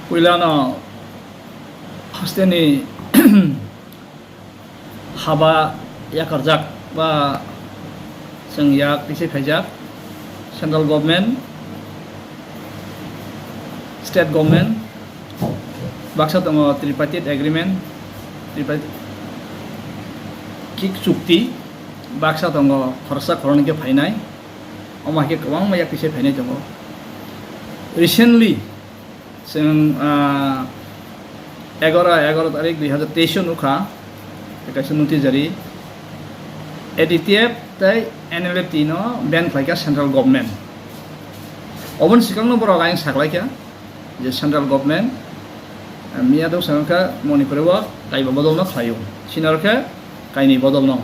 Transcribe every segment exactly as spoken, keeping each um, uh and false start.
Puilano hasteni haba yakarjak ba chwng yak tisi phaijak, central government, state government, baksa tongo tripartite agreement, tripartite chukti, baksa tongo khoroksa khoroknwi khe phainai, omo hai khe kwbangma yak tisi phainai tongo. Recently, chwng, ah, egaro, egaro tarik dui hazar teis o nukha, kaisa notice jari, A D T F tei N L F T no ban khlaikha central government. Oboni swkangno borok ayang saklaikha je central government, ah, miya dok swkang kha Manipur o kaiba bodolno khlaio, senior khe kainwi bodolno,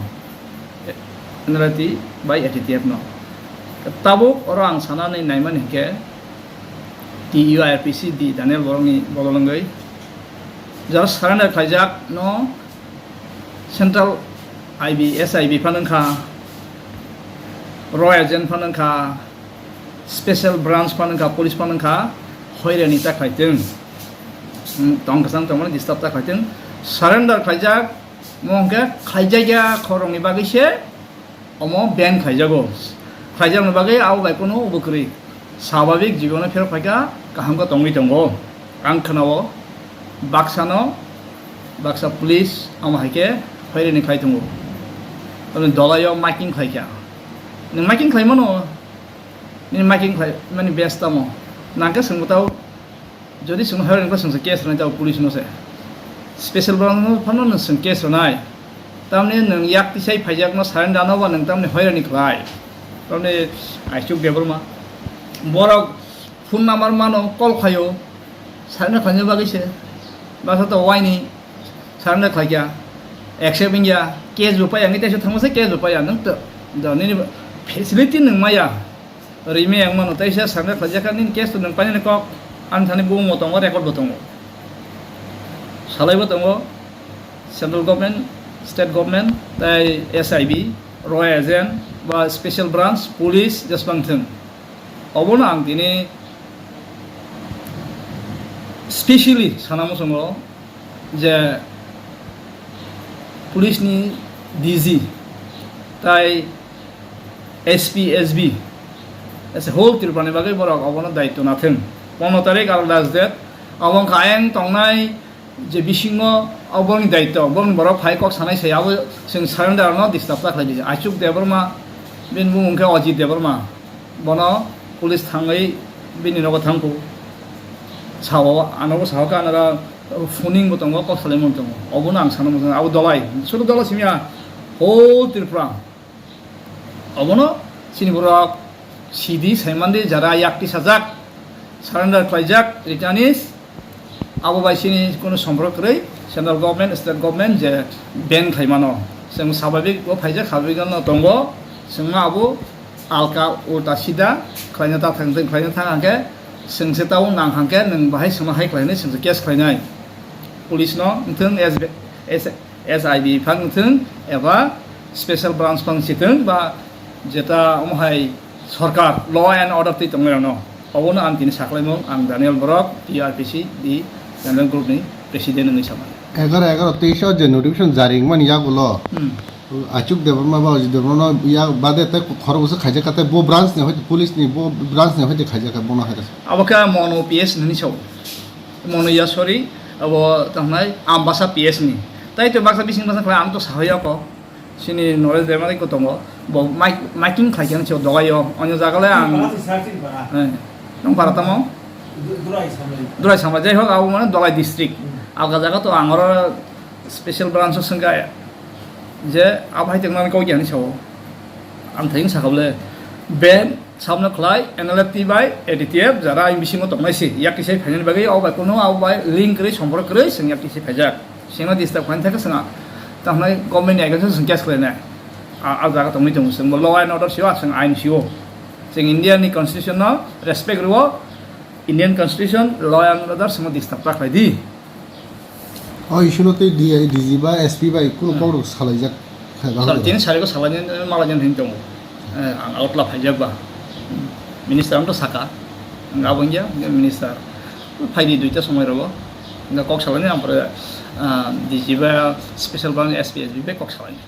N L F T bai A D T F no. Tabuk oro ang sanani naimani hinkhe, T U R P C di Daniel Borokni bodol wngwi jara surrender khlaijak no central I B, S I B phano wngkha, raw agent phano wngkha, special branch phano wngkha, police phano wngkha, hoirani ta khlaitwng. Hmm, tong kwchang tongmani disturb ta khlaitwng. Surrender khlaijak, mo hwnkhe khlaijakya khoroknwi bagwi se omo ban khaijago. Khaijakni bagwi abo bai kunu ubo kwrwi. Swabhabik jibono pherok phaikha, kaham khe tongwi tongo. Ang khwnao, baksano, baksa police, omo hai khe hoirani khai tongo. Tamni dolaio miking khlaikha. Nwng miking khlaimano, nini miking khlai, mani best tamo. Nangkhe swngbo tao, Jodi chwng hoirani khe chwngsa case rwnai tabo police no se. Special branch no phano nwng chwng case rwnai. Tamni nwng yak tisai phaijak no surrender no ba nwng tamni hoirani khlai. Tamni Aichuk Debbarma. Borok phone number mano call khlaio. Surrender khlaina bagwi se. Basa to waini surrender khlaikya. Accept wngya. Case bo paiya. Ngi teisa thangma se case bo paiya. Nwng to, do nini facility nwng maya. Rimi ang mano, teisa surrender khlaijak kha, nini case to nwng painani kok, ani thani bumung bo tongo, record bo tongo. Salai bo tongo, central government, state government, tei S I B, raw agent, ba special branch, police, jesbang thwng. Obono ang tini specially sana muchungo, je police ni D G tai S P, S B, as a whole Tripura ni bagwi borok obono daityo nathwng. Pono tarik aro last date, abo wngkha ayang tongnai je bisingo oborokni daityo, borokni borok phai kok sanai sai abo chwng surrender no disturb ta khlai di. Aichuk Debbarma, bini bumung khe Ajit Debbarma, bono police thangwi bini nogo thangkhu. Sao, ano bo sao khe anara phoning bo tongo, kok salaimung tongo. Obono ang sana muchungo, abo dolai, sudu dolai simi ya, whole Tripura. Obono chini borok sidi saimandi jara yak tisajak, surrender khlaijak, returnees, abo bai chini kunu sompork kwrwi, central government, state government je ban khlaimano. Chwng swabhabik bo phaijak, swabhabik no tongo, chwngno abo alka ulta sida khlaina ta thang, khlaina thang hangkhe, chwngse tao nang hangkhe, nwng bahai chwngno hai khlainai, chwngse case khlainai. Police no wngthwng, S B, S, S I B phang wngthwng, eba special branch phang sithwng, ba jeta omo hai sorkar law and order twi tongnairokno. Obono ang tini saklaimung, ang Daniel Borok, T R P C di Daniel Group ni president wngwi samani. Egaroh egaroh teisa je notification jari wngmani yagulo, hmm, Achuk Debbarma ba Ajit Debbarma no ya bade tei khoroksa khaijak kha, tei bo branch ni hoite police ni, bo branch ni hoite khaijak kha, bono hai. Abo khe Mono P S hinwi sao. Mono ya, sorry, abo tongmai Ambasa P S ni. Tai to baksa bising baksa khlai ang to sahoya ko. Sini Noresh Debbarma ko tongo. Bo mic-, miking khlai khe se dolai o. Onyo jaga le ang. Para si sar si para. Eh. Nong para tamo? Du-, Durai samai. Durai samai. Jai hok, abo mane Dolai district. Hmm. Alga jaga to ang oro special branch o swngkha je abo hai tongmani kok yani sao. Ang thayung sakha bole. Ben Sabno khlai N L F T bai A D T F jara ayang bisingo tongnai se, yak tisai phainani bagwi, abo bai kunu abo bai link kwrwi, sompork kwrwi, chwng yak tisai phaijak. Chwngno disturb khlaina thangkhe chwng a, tamo hwnai government ni against o chwng case khlainai. A, a jaga tongwi tongo, chwngbo law and order sio, chwng ain sio. Chwng India ni constitution no respect rwo, Indian constitution, law and order chwngno disturb ta khlai di. O issue no tei D I, D G ba S P bai kunu, hmm, kokrok salaijak kha, sal bahai tini sariko salaini malaini hin tongo. Eh, ang outla phaijak ba. Minister ang to saka. Ang abo wngya, wngya minister. Phaidi duita somoi rogo. Hingke kok salaini ang pore, ah, D G bai special bang S P S B bai kok salaini.